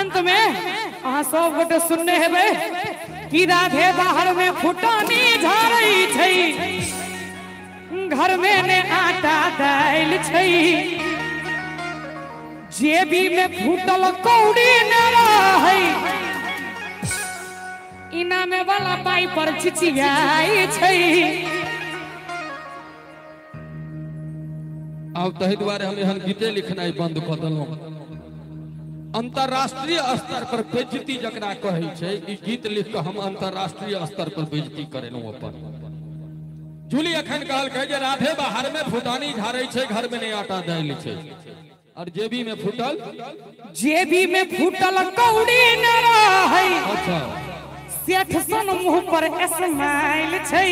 अंत में अहाँ सब गोटे सुनने हेबै कि राधे बाहर में फुटानी झाड़ै छै, घर में ने आटा दालि छै, जेबी में फूटल कौड़ी न रहै, इनामे वाला पाई पर छिछियाई छै। आब तहि दुआरे हम एहन गीते लिखनाइ बंद कऽ देलहुँ। अंतरराष्ट्रीय स्तर पर बेइज्जती जकरा कहै छै, ई गीत लिख कऽ हम अंतरराष्ट्रीय स्तर पर बेइज्जती करेलहुँ अपन। जूली अखन कहलकै जे राधे बाहर में फुटानी झाड़ै छै, घर में नहि आटा दालि छै, और जेबी में फूटल, जेबी में फूटल कौड़ी न रहै। अच्छा, सेठ सन मुंह पर स्माइल छै।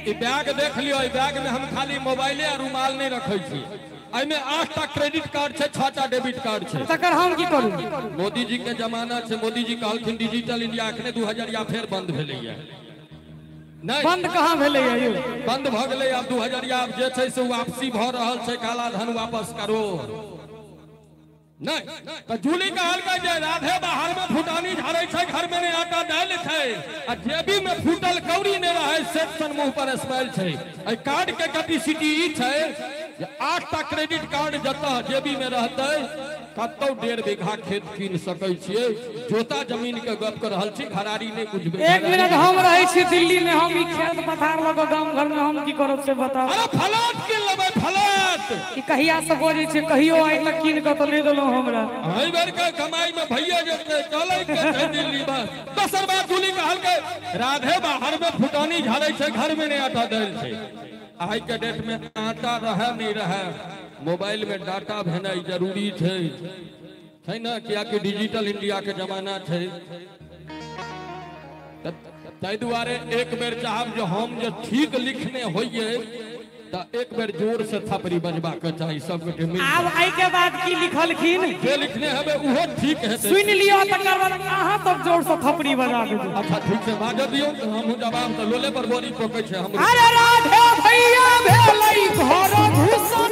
ई बैग देख लियो, ई बैग में हम खाली मोबाइले आ रुमाल नहीं रखै छी, एहिमे 8टा क्रेडिट कार्ड छै, 6टा डेबिट कार्ड छै। तकर हम की करू? मोदी जी के जमाना छै, मोदी जी कहलखिन डिजिटल इंडिया, अखने 2000 फेर बंद भेलैया। नहीं बंद कहाँ भेलैया यौ? बंद भऽ गेलै आब 2000 आब जे छै से वापसी भऽ रहल छै, काला धन वापस करो। नहीं तो जूली कहलकै जे राधे बाहर में फुटानी झाड़ै छै, घर में नहि आटा दालि छै, आ जेबी में फूटल कौड़ी नहि रहै, सेठ सन मुंह पर स्माइल छै। एहि कार्ड के कैपेसिटी ई छै जे 8टा क्रेडिट कार्ड जतऽ जेबी में रहतै कतौ 1.5 बीघा खेत कीन सकै छियै। जोता जमीन के गप कर रहल छी, घरारी नहि बुझबै। एक मिनट, हम रहै छी दिल्ली में, हम ई खेत पथार लऽ कऽ गाम घर में हम की करब से बताउ। अरे फलाट कीन लेबै, फलाट। ई कहिया से बजै छै, कहियो आइ तक कीन कऽ तऽ नहि देलहुँ हमरा। एहि बेर के कमाई में भैया जेतै, चलै के छै दिल्ली बस। दोसर बात जूली कहलकै राधे बाहर में फुटानी झाड़ै छै, घर में नहि आटा दालि छै। आइ के डेट में आटा रहे नहीं रहे, मोबाइल में डाटा भेनाइ जरूरी छै, छै ना? कियाकि डिजिटल इंडिया के जमाना छै। ताहि दुआरे एक बेर चाहब जे हम जे ठीक लिखने होइए तऽ एक बेर जोर से थपड़ी बजबा के चाही सब गोटे मिल। आब एहि के बाद की लिखलखिन? जे लिखने हेबै उहो ठीक हेतै। सुनि लियौ तकर बाद अहाँ सब जोर से थपड़ी बजा देबै। अच्छा ठीक छै, बाजऽ दियौ, हमहूँ जवाब तऽ लोले पर बोरी पोकै छै हमरो। अरे राधे भैया भेलै घर घुसन